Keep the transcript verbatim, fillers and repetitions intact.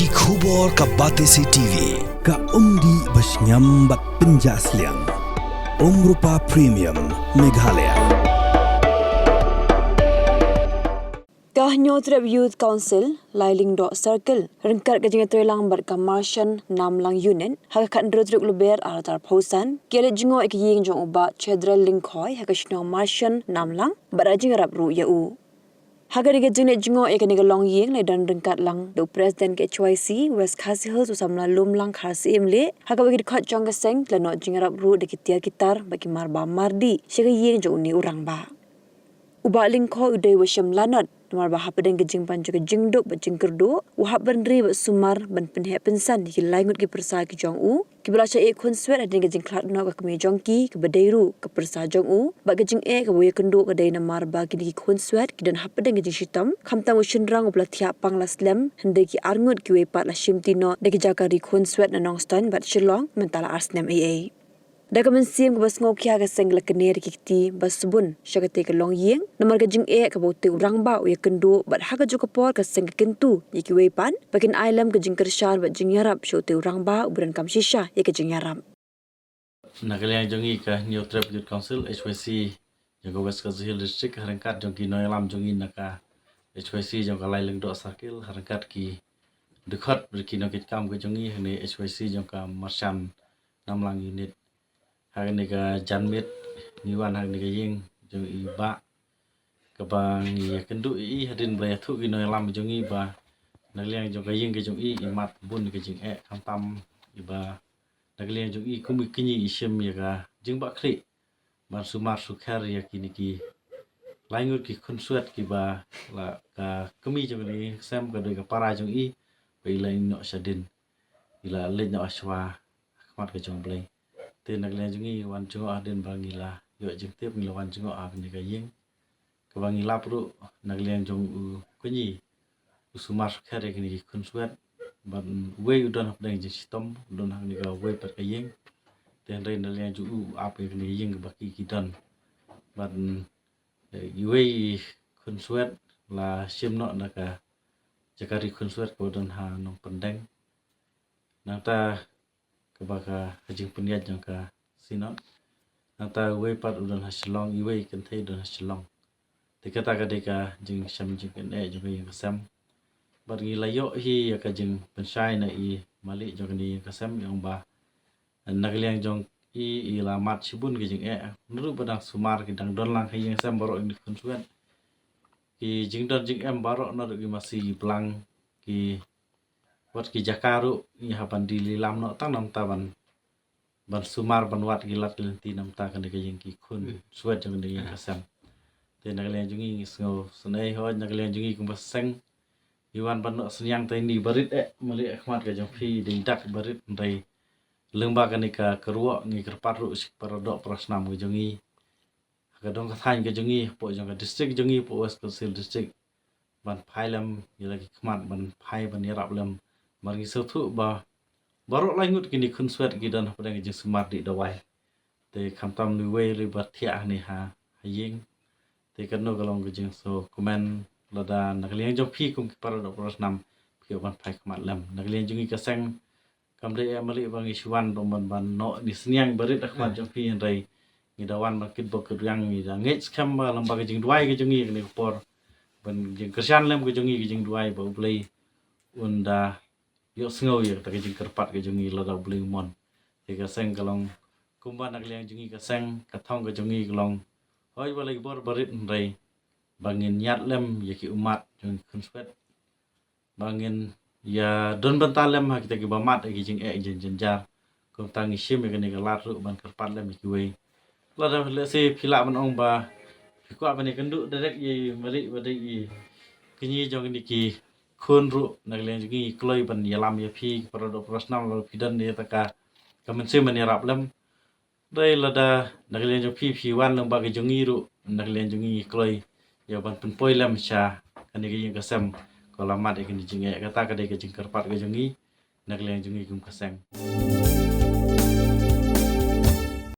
Ki khubor ka Batesi T V, ka umdih ba shngiam bad pynjah sliang. Umrupa Premium, Meghalaya. Ka Hynñiewtrep Youth Council, Lailingdoh Circle, ryngkat ka jingïatreilang bad ka Marchand Namlang Unit, ha ka khathynriew tarik Lber arhajar phewsan, ki leit jngoh ïa ka ïing jong u Bah Chedral Lyngkhoi ha ka shnong Marchand Namlang, bad da jingïarap ruh ïa u. Ha kane ka jingleit jngoh ïa kane ka longïing la don ryngkat lang da u President ka H Y C West Khasi Hills, u samla Lumlang Kharsyiemlieh, ha kaba ki dkhot jong ka seng ki la noh jingïarap ruh da ki tiar ki tar bad ki marbam mardih sha ka ïing jong une u rangbah. U Bah Lyngkhoi u dei uba shem lanot, namar ba hapdeng ka jingpan jong ka jingduk bad jingkyrduh, u hap ban ri bad sumar ban pynheh pynsan ïa ki lai ngut ki pyrsa ki jong u, kiba la shah ïeh khunswet hadien ka jingkhlad noh ka kmie jong ki kaba dei ruh ka pyrsa jong u, bad ka jingeh kaba u ïakynduh ka dei namar ba kine ki khunswet ki don hapdeng ka jingshitom, khamtam u shynrang uba la thiah pang la slem, hynrei ki ar ngut kiwei pat la shimti noh da ki jaka ri khunswet na Nongstoiñ bad Shillong mynta la ar snem eiei. Da ka mynsiem kaba sngewkhia ka seng ka la kner ïa ki kti ba sbun sha katei ka longïing, namar ka jingeh kaba utei u rangbah u ïakynduh, bad ha kajuh ka por ka seng ka kyntu ïa kiwei pat ba kin ai lem ka jingkyrshan bad jingïarap sha utei u rangbah uba donkam shisha ïa ka jingïarap. Na ka liang jong ngi ka Hynñiewtrep Youth Council, H Y C, jong ka West Khasi Hills District, ha ryngkat jong ki nongïalam jong ngi na ka H Y C jong ka Lailingdoh Circle, ha ryngkat ki dkhot bad ki nongkitkam ka jong ngi hangne H Y C jong ka Marchand Namlang Unit, ha kane ka janmiet ngi wan ha kane ka ïing jong i Bah, kaba ngi ïakynduh ïa i hadien ba la ïathuh ki nongïalam jong ngi ba na ka liang jong ka ïing ka jong i, i mad bun ka jingeh, khamtam i ba na ka liang jong i kum i kñi i shim ïa ka jingbakla ban sumar sukher ïa kine ki lai ngut ki khunswet kiba la ka kmie jong ka ïing ka sem, ka dei ka para jong i, ba i la ïehnoh shadien, i la leit noh shuwa ha khmat ka jong U Blei. Te na ka liang jong ngi wan jngoh hadien ba ngi la ïoh jingtip, ngi la wan jngoh ha kane ka ïing, kaba ngi lap ruh na ka liang jong u kñi u sumar sukher ïa kine ki khunswet, bad uwei u don hapdeng jingshitom, u don ha kane kawei pat ka ïing. Te hynrei na ka liang jong u, u ap ïa kane ka ïing kaba ki ki don, bad, eh, iwei i khunswet la shim noh na ka jaka ri khunswet kaba don ha Nongpyndeng. Nangta kaba ka, ka jingpynïaid jong ka Synod. Nangta uwei pat u don ha Shillong, iwei kynthei u don ha Shillong. Te kata ka dei ka jingshem jingkyneh jong ka ïing ka sem. Bad ngi la ïoh hi ïa ka jingpynshai na i malik jong kane ka ïing ka sem, ïa ong ba na ka liang jong i, i la mad shibun ka jingeh. Naduh ba dang sumar ki dang don lang ha ïing ka sem baroh kine ki khunswet. Ki jingdon jingem baroh naduh ki masi, ki blang, ki wat ki jaka ruh ngi hap ban die lilam noh tang namar ban, ban sumar ban wad ki lad ki lynti namar kane ka ïing ki khun, hmm, swet jong kane ka ïing ka sem. Te na ka liang jong ngi ngi sngewsynei hooid, na ka liang jong ngi kum ka seng ngi wan ban noh synñiang, te ini barit eh malik ha khmat ka jong phi, dei dak barit, hynrei lyngba kane ka kyrwoh ngi kyrpad ruh sha ki paradoh parasnam ka jong ngi ha ka dong ka thaiñ ka jong ngi, hapoh jong ka district jong ngi, hapoh West Khasi Hills District, ban phai lem ïa la ki khmat, ban phai ban ïarap lem, namar ngi sngewthuh ba baroh lai ngut kine ki khunswet ki don hapdeng ka jingsumar dih dawai. Te khamtam uwei ruh ba thiah hangne ha, ha ïing. Te kano ka long ka jingsngewkmen, lada na ka liang jong phi kum ki paradoh parasnam phi ïoh ban phai khmat lem. Na ka liang jong ngi ka seng, kam dei eh malik ba ngi shu wan ban, ban, ban noh ini synñiang barit ha khmat jong phi, hynrei ngi da wan ban kitbok kitrwiang, ngi da ngeit skhem ba lyngba ka jingduwai ka jong ngi kane ka por, ban jingkyrshan lem ka jong ngi, ka jingduwai ba U Blei un da ïohsngew ïa kata ka jingkyrpad ka jong ngi lada U Blei u mon. Te ka seng ka long kumba na ka liang jong ngi ka seng, ka thong ka jong ngi ka long, hooid ba la ki bor barit, hynrei ba ngin ïaid lem ïa ki ummat jong ki khunswet, ba ngin ïa don bynta lem ha kita kiba mad ïa ki jingeh jynjar. Kumta ngi shim ïa kane ka lad ruh ban kyrpad lem ïa kiwei. Lada lehse phi lah ban ong ba phi kwah ban ïakynduh direct ïa i malik ba dei i kñi jong kine ki khun ruh, na ka liang jong ngi ngi kloi ban ïalam ïa phi ki paradoh parasnam, lada phi don ïa kata ka, ka mynsiem ban ïarap lem. Hynrei lada na ka liang jong phi phi wan lyngba ka jong ngi ruh, na ka liang jong ngi ngi kloi ïa ban pynpoi lem sha kane ka ïing ka sem kaba la mad ïa kane ka jingeh. Kata ka dei ka jingkyrpad ka jong ngi na ka liang jong ngi kum ka seng.